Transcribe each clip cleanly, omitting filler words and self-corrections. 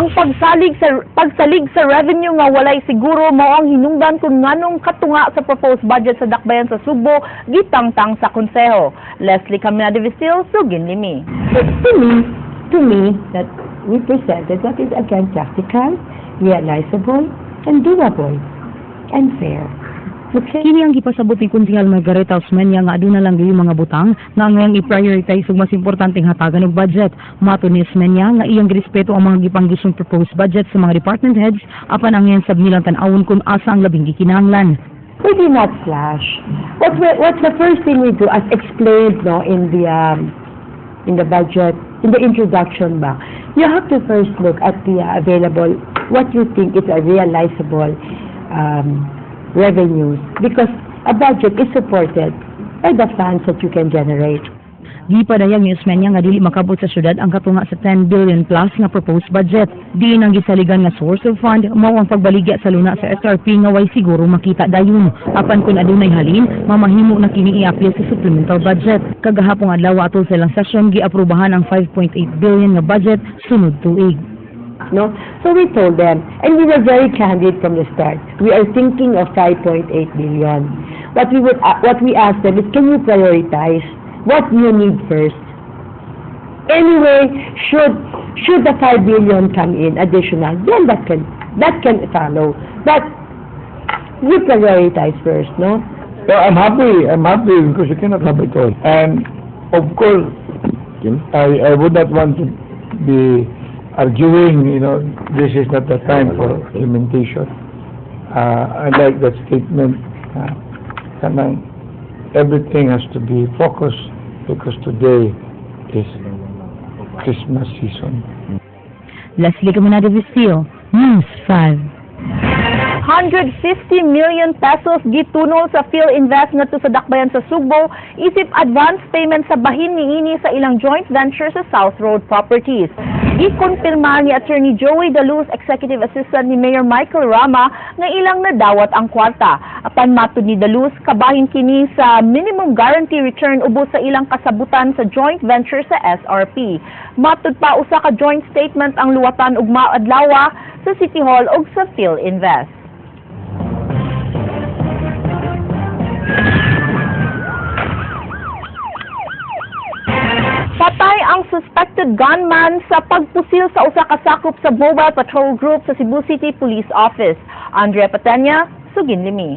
Ang pagsalig sa revenue nga walay siguro mao ang hinungdan kung nganong katunga sa proposed budget sa Dakbayan sa Sugbo gitangtang sa konseho. Leslie Caminada Vistil, Sugin Limi. But to me, that we presented what is again practical, realizable, and doable, and fair. Okay? Kini ang gipasabot ni Konsehal Margareta Osmeña nga aduna lang gyud mga butang nga ang i-prioritize ug mas importanteng hatagan og budget. Matod ni Osmeña nga iyang girespeto ang mga gipanggisong proposed budget sa mga department heads, apan ang iyang sab nilang tan-awon kung asa ang labing gikinahanglan. We did not slash. What's the first thing we do, as explained, no, in the budget, in the introduction ba, you have to first look at the available, what you think is a realizable revenues, because a budget is supported by the funds that you can generate. Gipadayag ni Osmeña nga dili makabot sa syudad ang katunga sa 10 billion plus nga proposed budget. Diin ang gisaligan nga source of fund mao ang pagbaligya sa luna sa SRP nga way siguro makita dayon. Apan kung adunay halin, mamahimo na kini i-appeal sa supplemental budget. Kagahapong adlaw, atol sa ilang session, giaprobahan ang 5.8 billion nga budget sunod tuig. No? So we told them, and we were very candid from the start. We are thinking of 5.8 billion. What we asked them is, can you prioritize what you need first? Anyway, should the 5 billion come in additional, then that can follow. But you prioritize first, no? Well, I'm happy. I'm happy because you cannot have it all. And of course, I would not want to be arguing, this is not the time for lamentation. I like that statement. Kanang everything has to be focused because today is Christmas season. Leslie Caminada Vistil, News 5. 150 million pesos gitunol sa Filinvest ngadto sa Dakbayan sa Sugbo isip advance payment sa bahin niini sa ilang joint venture sa South Road Properties. Gikonfirma ni Attorney Joey Daluz, Executive Assistant ni Mayor Michael Rama, nga ilang nadawat ang kwarta. Apan matud ni Daluz, kabahin kini sa minimum guarantee return ubos sa ilang kasabutan sa joint venture sa SRP. Matud pa, usa ka joint statement ang luwatan ugma adlaw sa City Hall ug sa Filinvest. Patay ang suspected gunman sa pagpusil sa usa ka sakop sa Mobile Patrol Group sa Cebu City Police Office. Andrea Patenya, Sugin Limi.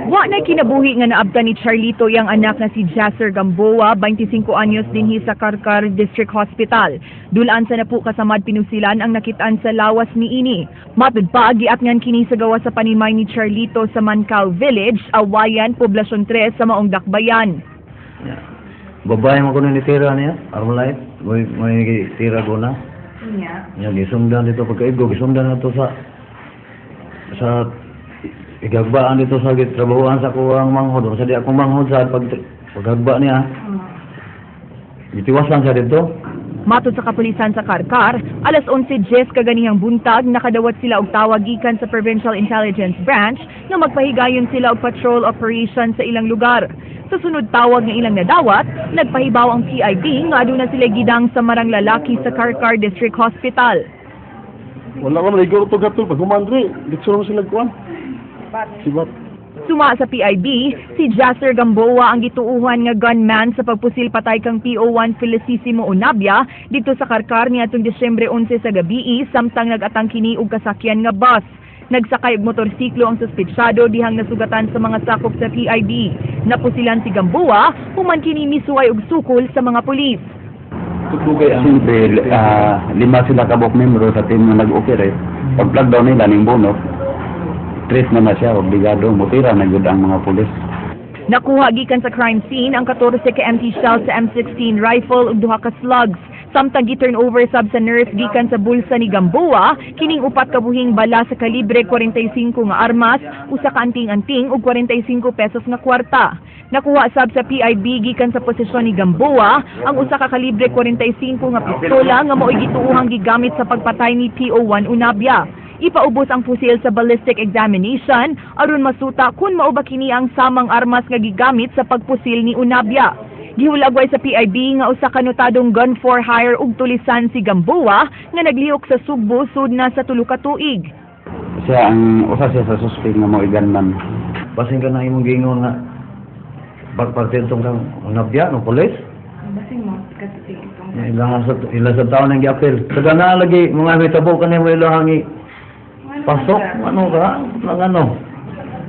Wa na kinabuhi nga naabtan ni Charlito yang anak na si Jasser Gamboa, 25 anyos, dinhi sa Carcar District Hospital. Dulaan sa napo kasamad pinusilan ang nakitaan sa lawas ni ini. Matud pa, giatngan kini sa gawas sa panimay ni Charlito sa Mancao Village, Awayan, Poblacion 3 sa Maong Dakbayan. Yeah. Babae mo kuno ni tira niya, Armalite, may tira ko na. Yeah. Nya gisundan dito pagkaigo, gisundan na to sa igagbaan dito sa trabahoan sa kuwang manghod, sa di akong manghod sa paghagba niya. Gitiwasan siya dito. Matod sa kapulisan sa Carcar, alas 11:10 kaganihang buntag, nakadawat sila og tawag gikan sa Provincial Intelligence Branch nga magpahigayon sila og patrol operation sa ilang lugar. Sa sunod tawag nga ilang nadawat, nagpahibaw ang PIB nga aduna sila gidang sa marang lalaki sa Carcar District Hospital. Wala ko naligo to gatol pag humandre, ditso naman sila kuan. Sibat. Suma sa PIB, si Jasser Gamboa ang gituuhan nga gunman sa pagpusil patay kang PO1 Felicissimo Unabia dito sa Carcar niadtong Disyembre 11 sa gabi samtang nag-atang kini og kasakyan nga bus. Nagsakay og motorsiklo ang suspetsado dihang nasugatan sa mga sakop sa PIB. Napusilan si Gamboa human kini misuway og sukol sa mga pulis. Siyempre, lima sila kabok membro sa team na nag-operate. Pag plug down nila ning bonok, trace na na siya, obligado, mutira na gyud ang mga pulis. Nakuha gikan sa crime scene ang 14 ka empty shells sa M16 rifle ug duha ka slugs. Samtang gi-turn over sab sa nurse gikan sa bulsa ni Gamboa kining upat ka buhing bala sa kalibre 45 nga armas, usa ka anting-anting ug 45 pesos nga kwarta. Nakuha sab sa PIB gikan sa posisyon ni Gamboa ang usa ka kalibre 45 nga pistola nga maoy gituohang gigamit sa pagpatay ni PO1 Unabia. Ipaubos ang pusil sa ballistic examination aron masuta kung mao ba kini ang samang armas nga gigamit sa pagpusil ni Unabia. Gihulagway sa PIB nga usa ka notadong gun for hire ug tulisan si Gamboa nga naglihok sa Sugbo sud na sa 3 ka tuig. Siya ang usa siya sa suspect nga mao gunman. Basin ka na imong giingon nga pagpartentong kang nabya no pulis. Basin mo, katitig itong. Ilang sa taon ang giapil. Taga na lagi mga mitabo kanimo ilahang pasok ano ka lang ano.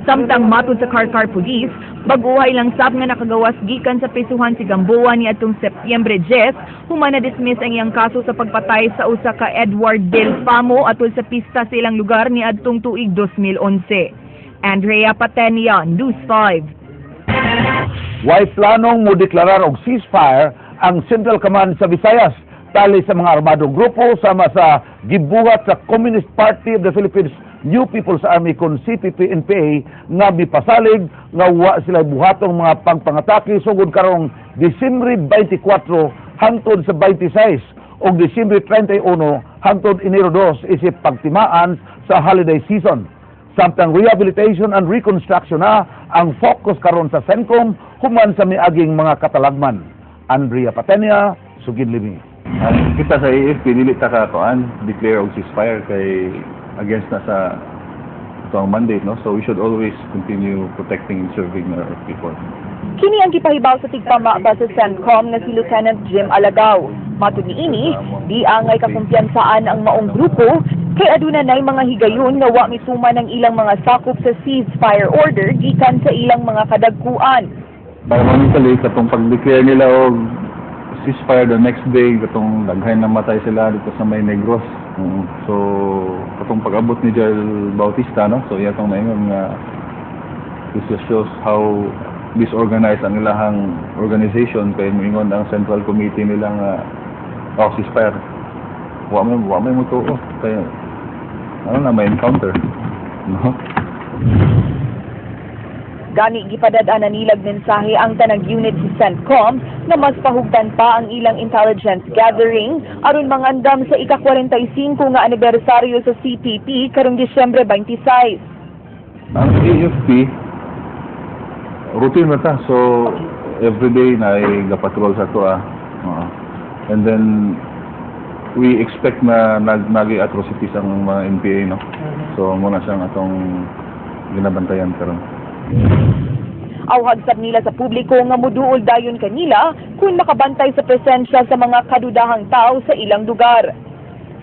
Samtang matud sa Carcar Police, bag-uhay lang sab nga nakagawas gikan sa prisuhan si Gamboa niadtong Setyembre 10, human na dismiss ang iyang kaso sa pagpatay sa usa ka Edward Del Famo atol sa pista sa ilang lugar niadtong tuig 2011. Andrea Patenia, News 5. Way planong mo deklarar og ceasefire ang Central Command sa Visayas tali sa mga armadong grupo sama sa gibuhat sa Communist Party of the Philippines New People's Army kon CPP-NPA nga mipasalig nga wa sila buhatong mga pangpangatake sugod karong Disyembre 24 hangtod sa 26 ug Disyembre 31 hangtod Enero 2 isip pagtimaan sa holiday season. Samtang rehabilitation and reconstruction na ang focus karon sa CENTCOM human sa miaging mga katalagman. Andrea Patenia, Sugid Limi. Kita sa AFP, dili ta ka kuan declare og ceasefire kay against na sa atoang mandate, no? So we should always continue protecting and serving our people. Kini ang gipahibaw sa tigpamaba sa CENTCOM nga si Lieutenant Jim Alagao. Matud niini, di angay kakumpiyansaan ang maong grupo kay aduna nay mga higayon nga wa mituman ang ilang mga sakop sa ceasefire order gikan sa ilang mga kadagkuan. Ironically, katong pag-declare nila og ceasefire the next day, katong daghay namatay sila dito sa may Negros. So katong pag-abot ni General Bautista, no? So iya tong naingon nga this just shows how disorganized ang ilahang organization kay moingon ang Central Committee nila nga, "Oh, ceasefire." Wa may motuo kay ano na may encounter, no? Gani gipadad-an na nilag mensahe ang tanang unit sa CENTCOM nga mas pahugtan pa ang ilang intelligence gathering aron mangandam sa ika-45 nga anibersaryo sa CPP karong Disyembre 26. Ang AFP, routine na ta. So, every day na patrol sa to ah. Oo. And then, we expect na nag atrocities ang mga NPA, no? So, muna siyang atong ginabantayan karon. Awhag sab nila sa publiko nga muduol dayon kanila kung makabantay sa presensya sa mga kadudahang tao sa ilang lugar.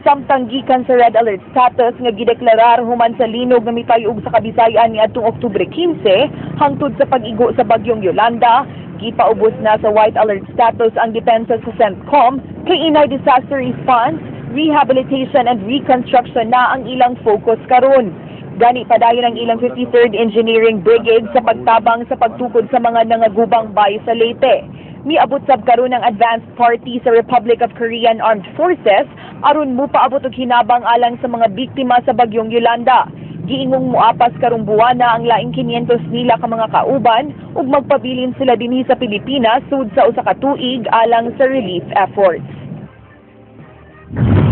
Samtang gikan sa red alert status nga gideklarar human sa linog nga mitayog sa Kabisayan niadtong Oktubre 15 hangtod sa pag-igo sa bagyong Yolanda, gipaubos na sa white alert status ang depensa sa CENTCOM kay inay disaster response, rehabilitation and reconstruction na ang ilang focus karon. Gani padayon ang ilang 53rd Engineering Brigade sa pagtabang sa pagtukod sa mga nangagubang bay sa Leyte. Miabot sab karon ang advanced party sa Republic of Korean Armed Forces aron mupaabot og hinabang alang sa mga biktima sa bagyong Yolanda. Giingong muapas karong buwana ang laing 500 nila ka mga kauban ug magpabilin sila dinhi sa Pilipinas sud sa usa ka tuig alang sa relief efforts.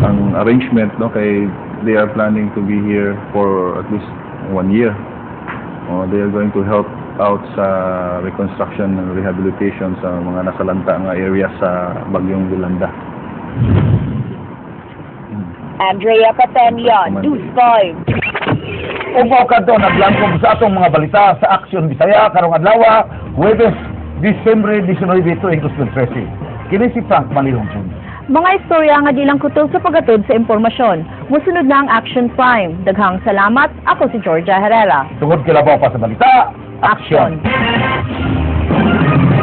Ang arrangement, no, kay they are planning to be here for at least one year. Oh, they are going to help out sa reconstruction and rehabilitation sa mga nasalanta nga area sa bagyong Yolanda. Andrea Patenia, News 5. Ug mao kadto naglangkob sa atong mga balita sa Aksyon Bisaya karong adlaw, Huwebes, Disyembre 19, tuig 2013. Kini si Frank Malihong Jr. Mga istorya nga di lang kutob sa paghatod sa impormasyon. Musunod na ang Action Prime. Daghang salamat. Ako si Georgia Herrera. Tungod kilabaw pa sa balita, Aksyon! Action.